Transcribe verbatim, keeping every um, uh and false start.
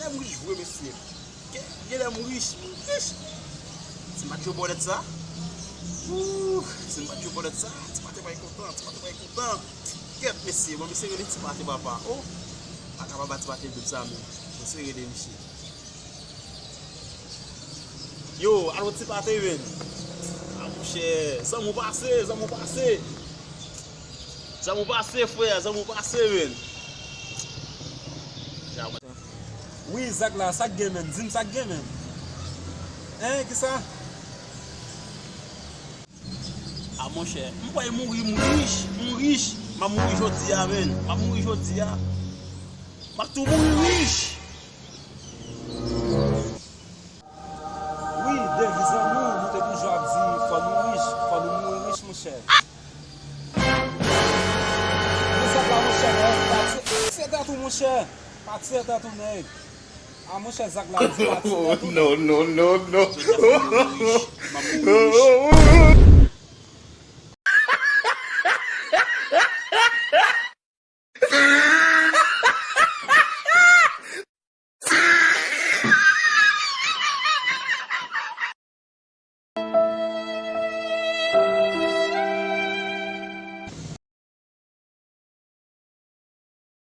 M rich vre, mesye. Kèt, genlè m rich, m rich. Si m pa t jwe bòlèt sa, ouh, si m pa t jwe bòlèt sa, ti patè pral kontan, ti patè pral kontan. Kèt, mesye, mwen, mesye rele ti patè, papa. Oh, pa ka pa ba ti patè vib sa, men. Mesye rele misye. Yo, alo ti patè, men. A, monchè, zanmi w pase, zanmi w pase. Zanmi w pase, frè, zanmi w pase, men. Wi, Zak la, sa k gen, men? Di m sa k gen, men. Hein, kisa? A, monchè, m pral mouri, m rich, m rich. M ap mouri jodi a, men. M ap mouri jodi a. M ap tou mouri rich. Wi, deviz an nou, nou te toujou ap di, fò nou rich, fò nou mouri rich, monchè. Men Zak la, monchè, nèg, pa tire, pa tire tèt ou, monchè. Pa tire tèt ou, nèg. A, monchè, Zak la, di pa tire tèt ou, nèg. No, no, no, no. Jodi a fò nou rich, m ap mouri rich.